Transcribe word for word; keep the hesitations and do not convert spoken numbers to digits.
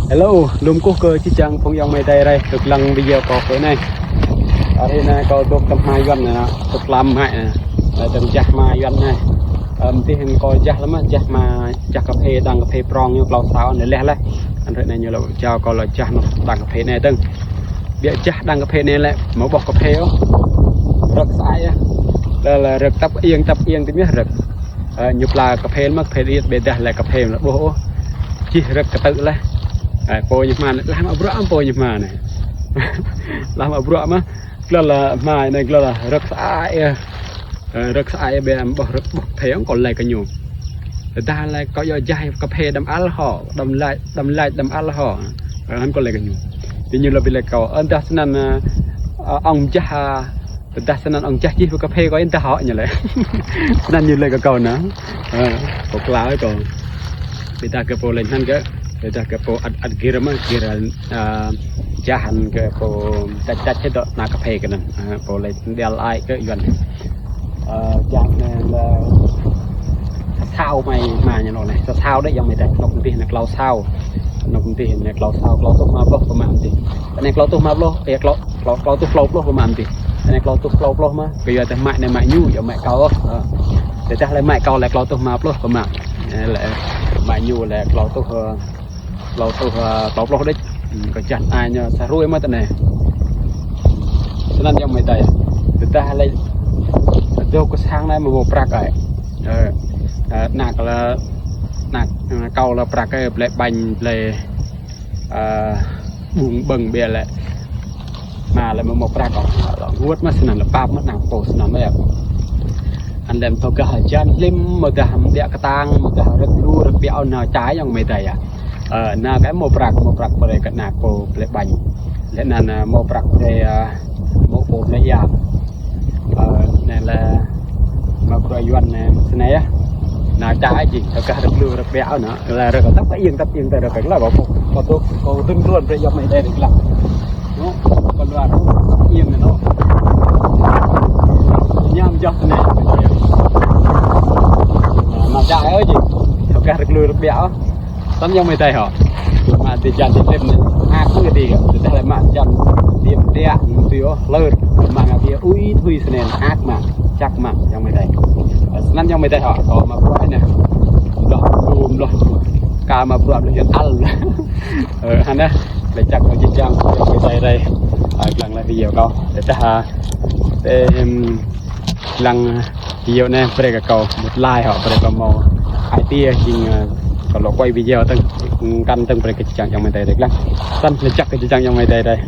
Hello, lŏ kkuh kơ jih jang phung ayŏng amai adei drei, dôk lăng video kâo hruê anei. Ară anei kâo dôk tăm hma Yuăn anei, dôk hlăm hmei anei. Ơ, dơ̆ng jah hma Yuăn anei. Ơ, mdih hĭn kâo jah leh mơh, jah hma, jah kphê, đang kphê prŏng ñu klâo sa anei leh leh. Anăn hruê anei ñu lŏ jao kâo lŏ jah anôk đang kphê anei dơ̆ng. Ƀiă jah đang kphê anei lĕ, amâo ƀuh kphê ôh. Rơ̆k sa ai ah. Leh, leh rơ̆k tăp iêng, tăp iêng ti mih rơ̆k. Ơ, ñu pla kphê mơh, kphê điêt ƀiădah lĕ kphê amâo ƀuh ôh. Čih rơ̆k ktư̆ leh. Ơ, pô ñu hma anei, leh mă bruă pô ñu hma anei. Leh mă bruă mơh, glŏ leh hma anei glŏ leh rơ̆k sa ai ah. Ơ, rơ̆k sa ai ah ƀiă amâo ƀuh rơ̆k ƀuh kphê ôh kâo lač kơ ñu. Tơdah lĕ kâo yơh jah kphê đăm ăl hŏ, đăm lač, đăm lač đăm ăl hŏ. Ơ, hăn kâo lač kơ ñu. Ti ñu lŏ bi lač kâo, ơ, tơdah snăn, ơ, ơ, ŏng jah, ơ, tơdah snăn ŏng jah čih kphê kâo ih dah hŏ ñu lĕ. Snăn ñu lač kơ kâo anăn. Ơ, kâo klă kâo. Ƀiădah kơ pô lač anăn kơ, ƀiădah kơ pô ăt, ăt gĭr mơh, gĭr, ơ, jah hăn kơ pô čăt čăt hĕ dŏ nao kphê kơ anăn. Ơ, pô lač đial ai kơ Yuăn. Ơ, jah anei lĕ sa sao hmei hma ñu anôk anei. Sa sao dih ayŏng amai adei. Anôk mdih anei klâo sao. Anôk mdih anei klâo sao, klâo êtuh hma pluh pô mă mdih. Anei klâo êtuh hma pluh, ơ, klâo, klâo, klâo êtuh klâo pluh pô mă mdih. Anei klâo êtuh klâo pluh mơh. Kyuadah mă anei mă ñu, yơh mă kâo. Ơ. Tơdah lĕ mă kâo lĕ klâo êtuh hma pluh pô mă. Ơ, lĕ mă ñu lĕ klâo êtuh, ơ, klâo êtuh, ơ, klâo pluh đuč. Hmm, kơ čăn ai ñu sa hruê mơh ti anei. Snăn ayŏng amai adei. Tơdah lĕ dôk kơ sang anei amâo mâo prăk ai. Ơ, ơ, anak lĕ, anak, ơ, kâo lĕ prăk ai, blei ƀañ, blei, ơ, ƀŭng ƀơ̆ng ƀiă lĕ. Anăn lĕ amâo mâo prăk ôh. Lŏ wăt mơh snăn lĕ pap mơh anak pô snăn lĕ. Anăn lĕ thâo gah hjan hlim, amâodah mdiă ktang, amâodah rơ̆k lu, rơ̆k ƀiă nao čai ayŏng amai adei ah. Ơ, nao kơ mâo prăk, mâo prăk brei kơ anak pô blei ƀañ. Leh anăn, ơ, mâo prăk brei, ơ, mâo pô blei ya. Ơ, anei lĕ mă bruă Yuăn anei snei ah. Nao čai jing, thâo gah rơ̆k lu, rơ̆k ƀiă nao. Lĕ rơ̆k tăp iêng, tăp iêng, tăp rơ̆k lĕ kâo, kâo, kâo dôk, kâo dŭm đuôn brei ayŏng amai adei dôk lăng. Nô, kâo luar iêng anei nô. Ñăm jăk anei. Nao čai ôh jing. Thâo gah rơ̆k lu, rơ̆k ƀiă ôh. Snăn ayŏng amai adei hŏ. Mă ti jan ti klĭp anei. Ak mơh ti kơ. Tơdah lĕ mă jan ti mdiă, ti ôh, hlơr. Mă ngă bi ui thui snei, ak mă. Jăk mă ayŏng amai adei. Snăn ayŏng amai adei hŏ. Kâo mă bruă anei. Mloh, mloh. Ka mă bruă mloh jan ăl. Ơ, anăn. Lĕ jăk kơ jih jang ayŏng amai adei. Ơ, dlăng leh video kâo. Tơdah, ơ, ti, ưm, dlăng video anei brei kơ kâo một like hŏ, brei kâo mâo ai tiê jing, ơ, kâo lŏ quay video dơ̆ng, kăn dơ̆ng brei kơ jih jang ayŏng amai adei dlăng. Snăn lĕ jăk kơ jih jang ayŏng amai adei.